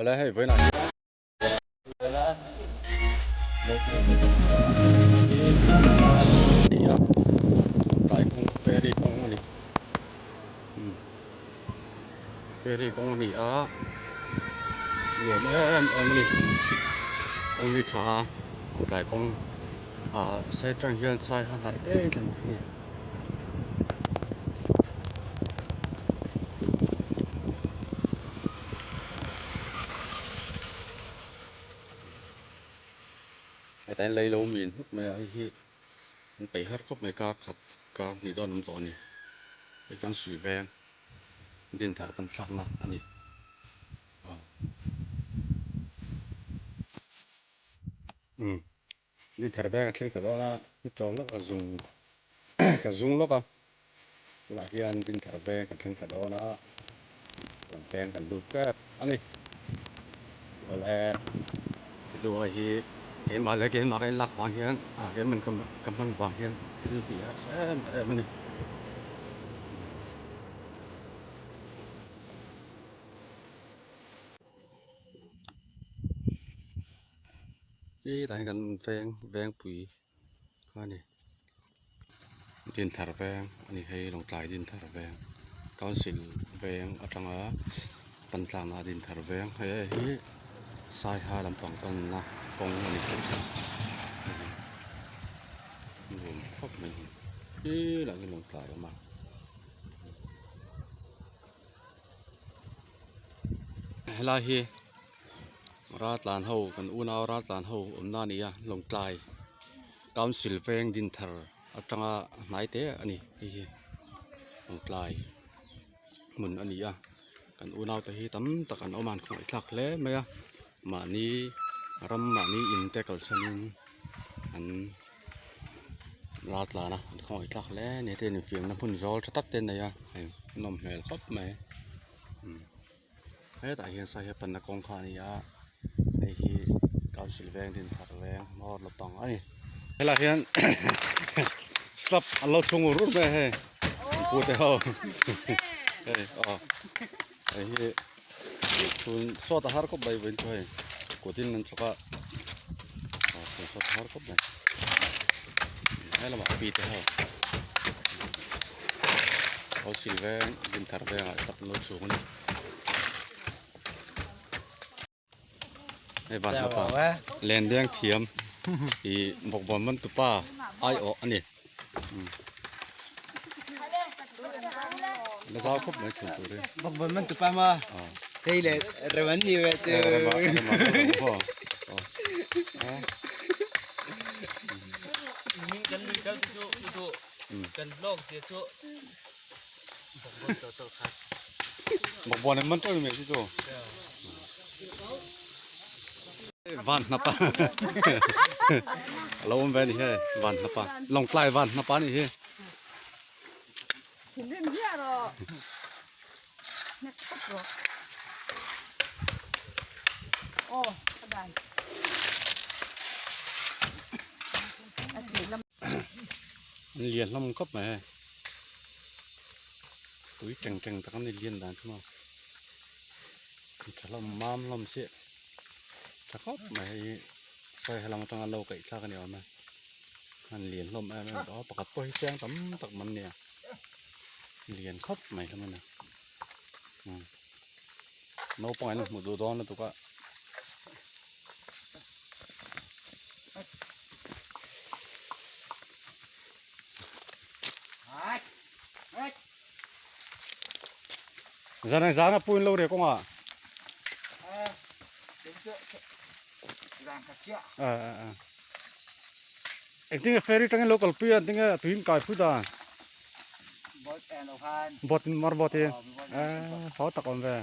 Awle hei vawiinah hian tlai kawng ferry kawng a ni ferry kawng a ni a nuam em em a ni kawng hi tha a tlai kawng ah side atang hian saiha hnai te thlen a ni. Hetah hian lei lo min hmuk mai a hei hi an peih har khawp mai kar khat kar hnih dawn awm tawh a ni hei chuan sui veng din thar kan thlakna a ni. Ni thar veng a thleng ta dawn a ni tlawm lawk a zung ka zung lawk a tunah hian din thar veng kan thleng ta dawn a kan veng kan lut tep a ni awle video hi keimah leh keimah ka inlak vang hian ah keimah ka hman vang hian thil tih a harsa em em a ni. Hetah hian kan veng vengpui kha a ni Dinthar veng a ni hei Lawngtlai Dinthar veng council veng atanga pan tlangna Dinthar veng hei hei hi Saiha lampang panna kawng a ni nuam khawp mai hi helaiah hian Lawngtlai a awm a. Helai hi Raltlan ho kan unau raltlan ho awmna a ni a Lawngtlai council veng dinthar atanga hnai te a ni hei hi Lawngtlai hmun a ni a kan unau te hi tam tak an awm a an khawngaih thlak hle mai a mahni ram mahni in te kalsanin an raltlan a an khawngaih thlak hle a ni heti an infiamna hmun zawl tha tak te an nei a hei nawm hmel khawp mai. Hetah hian saiha panna kawng kha a ni a hei hi council veng dinthar veng hmawr lampang a ni helaiah hian step an lo chhung ur ur mai a hei pu te ho hei aw hei hi chhun sawt a har khawp mai vawiin chu hei kut in an chhawk a aw chhun sawt a har khawp mai he lamah pi te ho. Council veng dinthar vengah tap an lo chhung a ni hei van hmapa len deng thiam ih bawkbawn man tupa aiawh a ni la zau khawp mai chhun tur hi bawkbawn man tupa ma hei le rem an ni ve chu Kan lui kal chu u Kan hlawk zia chu bawkbawn to to kha. Bawkbawn em man to me chu chu. Van hnapa. Alo awm ve ni he van hnapa. Lawngtlai van hnapa ni hi. Thinrim hiah rawh. Hnek khawp rawh. Aw, a dai. A thih lam. An lian hlawm khawp mai hei tui teng teng tak an ni lian dan chu maw tha hlawm mam hlawm chiah tha khawp mai hei hi sawi helam atanga lo kaih thlak a ni awm e an lian hlawm em em tawh a pakhat pawh hi chiang tam tak man nia lian khawp mai hlawm a ni naupang in hmuh duh dawn lutuk a. Zan ang zan a puin lo re kawnga. Engtinge ferry tangin lo kalpui a engtinge tuin kai phut a. Bot mar bot in. Haw tak awm ve.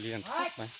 Lian khawp mai.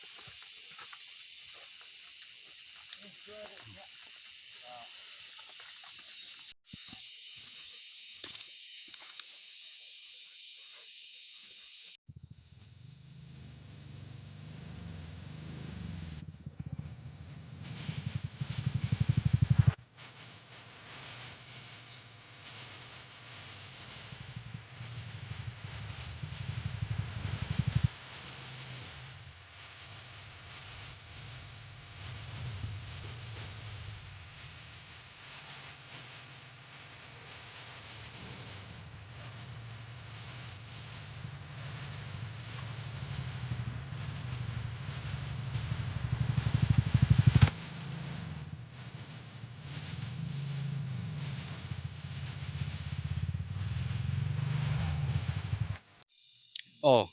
Aw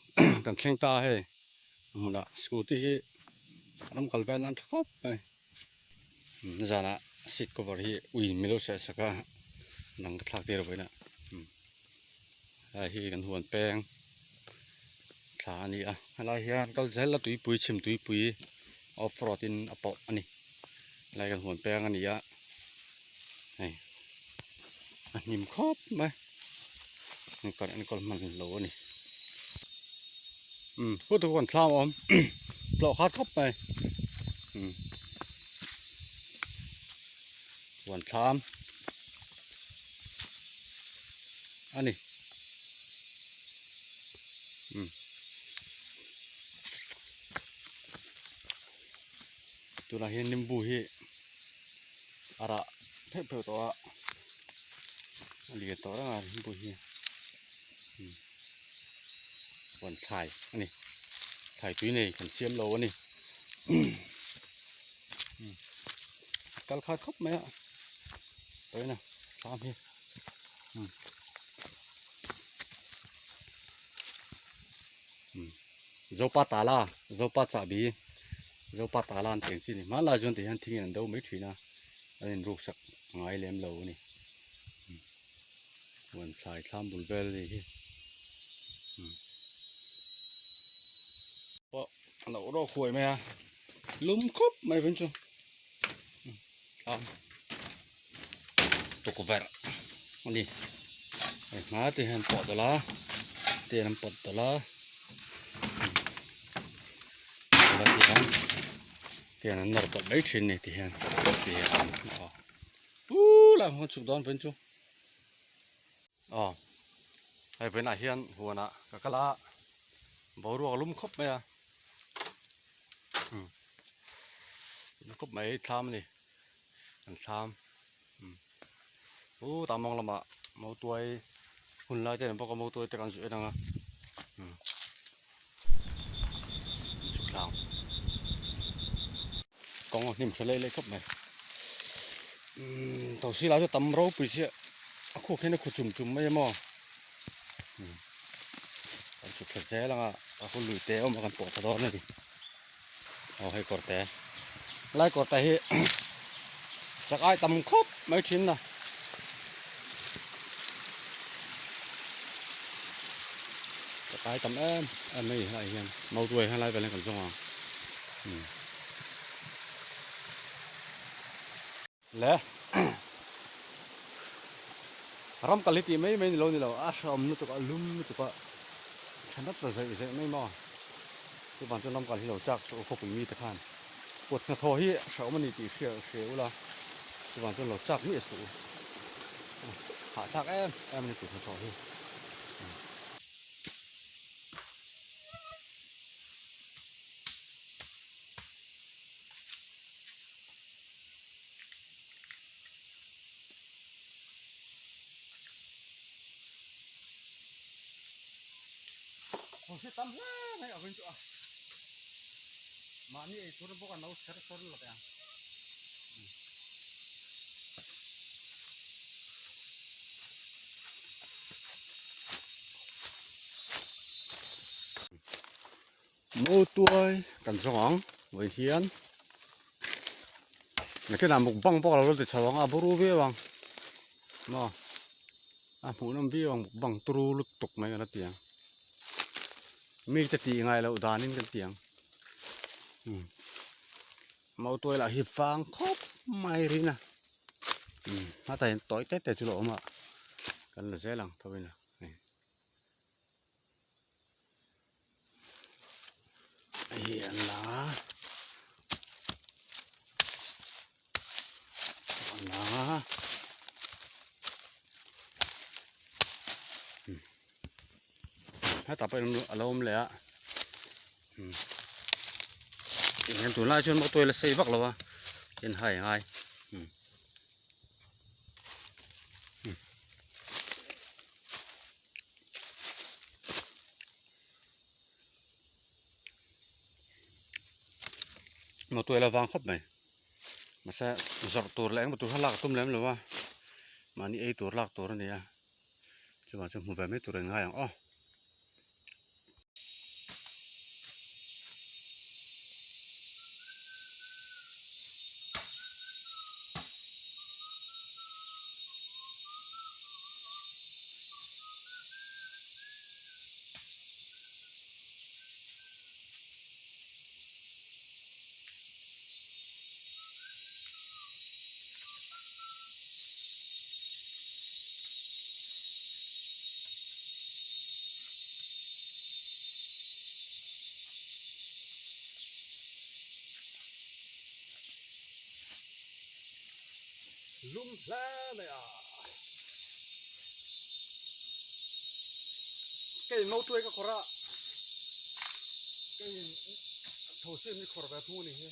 kan thleng ta a hei hmunah scooty hi ram kal vel nan tha khawp mai nizanah seat cover hi ui min lo serh sak a dang ka thlak tir vawiin ah helai hi kan huan peng thla a ni a helai hian kal zel a tuipui chhim tuipui off road in a pawh a ni helai kan huan peng a ni a hei a hnim khawp mai kan enkawl hman lo a ni umm pu tu kan thlam a awm tlawh khat khawp mai umm huan thlam a ni umm tunah hian nimbu hi a rah pheuh pheuh tawh a a lian tawh reng a nimbu hi huan thlai a ni thlai tui nei kan siam lo a ni kal khat khawp mai a tawina thlam hi Zopa tala Zopa chahbi Zopa tala an tih ang chi a ni hmanlai chuan ti hian thingin an do mai thin a an inruk sak ngai lem lo a ni huan thlai thlam bul vel a ni hi pawh a lo rawk huai mai a lum khawp mai vin chu thlam tukverh a ni hei hma te hian pawh dawlh a ten an pawt dawlh a ten an nawr pawlh mai thin a ni ti hian ti hian aw pu lai hmun chhuk dawn vin chu aw hei vawiinah hian huanah ka kal a boruak a lum khawp mai a lum khawp mai thlam a ni an thlam u tah mawng lamah mautuai hun lai te an bawk a mautuai te kan zuih en ang a chhuk thlang kawng a hnim tha leh leh khawp mai umm tawhsi lai chu tam ropui chiah a khuk hian a khu chum chum mai a maw kan chhuk thla zel ang a a hun lui te a awm a kan pawh thla dawn a ni aw hei kawr te lai kawr te hi chak ai tam khawp mai thin a. Chak ai tam em em mai helai hian mautuai helai vel hian kan zawng ang le ram kal hi tih mai mai ni lo ni lo a hrehawm lutuk a lum lutuk a thla nat la zaih zaih mai maw chuvang chuan ram kal hi lo chak suh u khawpui mite khan kut hnathawh hi hrehawm a ni tih hria hria ula chuvang chuan lo chak miah suh u hahthlak em em a ni kut hnathawh hi. Hawhri tam hle mai a rin chu a mahni ei tur bawk a no ser sawr lo ve ang. Mautuai kan zawng ang vawi hian nakinah mukbang pawh ka lo ti chho ang a buru viau ang maw a hmuhnawm viau ang mukbang turu lutuk mai kan la ti ang mite tih ngai loh danin kan ti ang umm mautuai lah hi vang khawp mai rin a umm hmatah hian tawi te te chu lo awm a kan la zel ang tho in a. Hei an lang a an lang a hetah pawh a lo awm leh a tihian tunlai chuan motor la sei vak lo a in hai a ngai. Motor la vang khawp mai mahse zawrh tur leh engemaw tur kha lak a tum lem lo a mahni ei tur lak tur a ni a chuvang chuan hmu ve mai tur a inngai ang aw. Lum hle mai a. Kei no tuai ka khawrh a, kei tho sim hi khawrh ve thung a ni hi.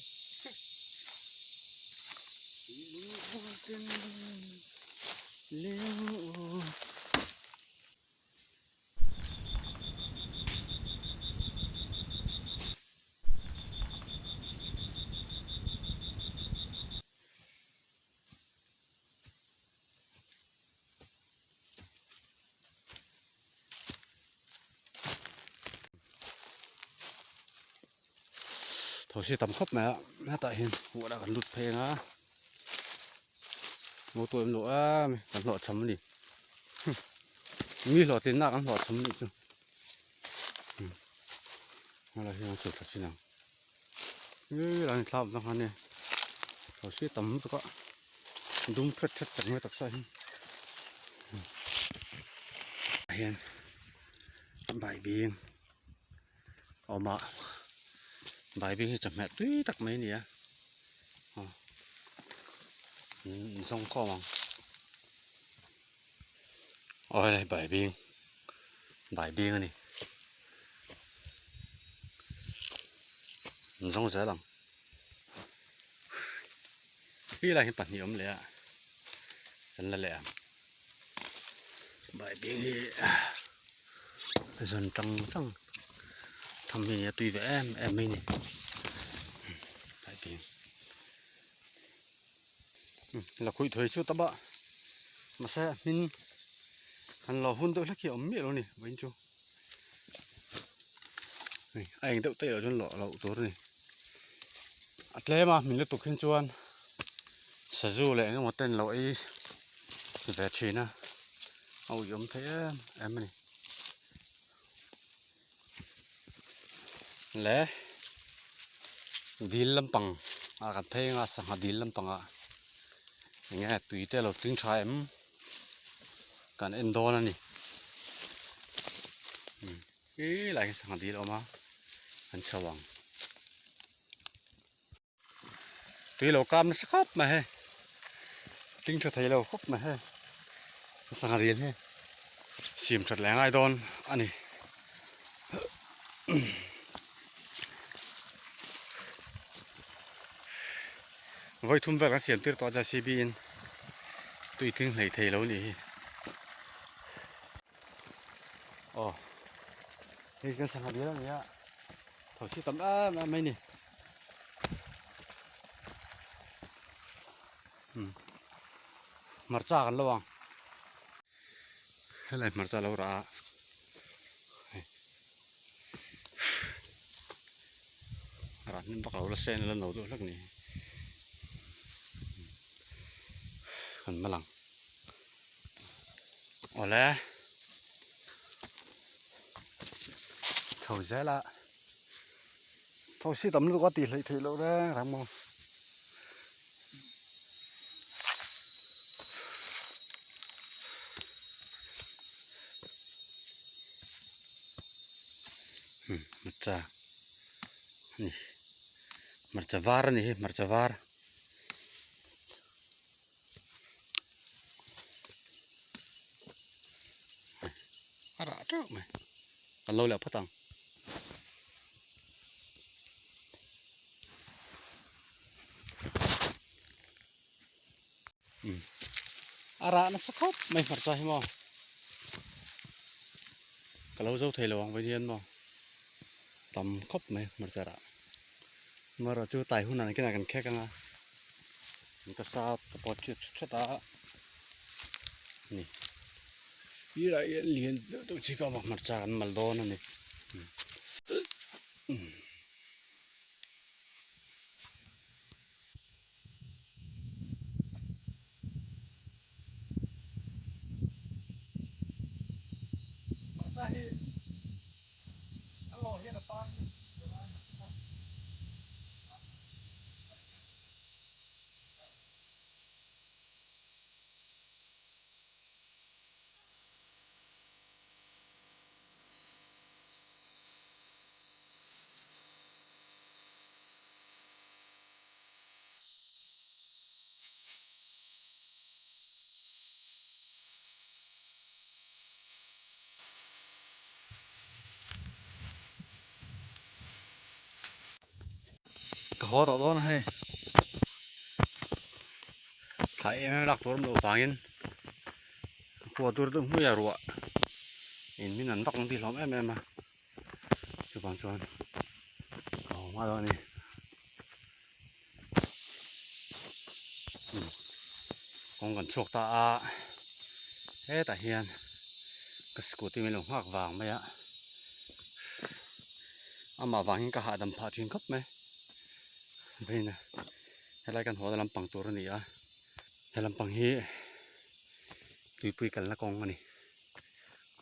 Thosi tam khawp mai a hetah hian huan ah kan lut phei ang a motor an luh em kan hlawh cham a ni mi hlawhtlinna kan hlawh cham a nih chu helai hian a chhuk thla chin ang. Helai thlap vang a ni thosi tam lutuk a dum thret thret tak mai taksa hi ah hian baibing a awm a baibing hi chawhmeh tui tak mai a ni a aw in zawng khawm ang aw helai baibing baibing a ni. An zawng zel ang khi lai hi pahnih awm leh a kan la leh ang baibing hi a zawn tang tang tham hi a tui ve em em mai a ni baibing lakhuih thawi chu tam a mahse a hmin han lo hun deuh hlek hi a awm miah lo a ni vawiin chu hei a eng deuh te loh chuan lawh loh tur a ni a tlem a hmin lutuk hin chuan sazu leh eng emaw ten lo ei ve thin a a ui awm thei em em a ni le dil lampang ah kan phei anga sangha dil lampang ah eng nge tui te alo tling tha em kan en dawn a ni khi lai hi sangha dil a awm a kan chho ang. Tui lo kam nasa khawp mai hei tling tha thei lo khawp mai hei sangha dil hi siam that leh a ngai dawn a ni. Vawi thum vel kan siam tir tawh a JCB in tui tling hlei thei lo a nih hi. Aw hei kan sangha dil a ni a thosi tam em em mai a ni. Hmarcha kan lo ang helai hmarcha lo rah a hei rah hnem vak lo la sen la no deuh hlek ni kan mal ang awle chho zel a. Thosi tam lutuk a tih hleih theih loh reng reng maw. Hmarcha a ni hmarcha var a ni hi hmarcha var. A rah teuh mai kan lo leh phawt ang. A rah nasa khawp mai hmarcha hi maw ka lo zo thei lo ang vawiin hian maw tam khawp mai hmarcha rah amaherawhchu chu tai hunah nakinah kan khek anga ka sa ka pawt ṭhiat ṭhat a ni. Tirah hian lian deuh deuh chi kha a awm a hmarcha kan mal dawn a ni. Hmarcha hi a lawh hian a pang haw tawh dawn a hei thla em em lak tur awm loh vangin khua tur deuh hmuia ruah in min an vak ang tih hlawm em em a chuvang chuan ka haw hma dawn a ni. Kawng kan chhuak ta a hetah hian ka scooty min lo nghak vang mai a amah vang hian ka hahdam phah thin khawp mai vawiin helai kan haw na lampang tur a ni a he lampang hi tuipui kalna kawng a ni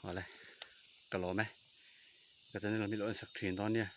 awle ka lawm e ka channel ah mi lo en sak thin dawn nia.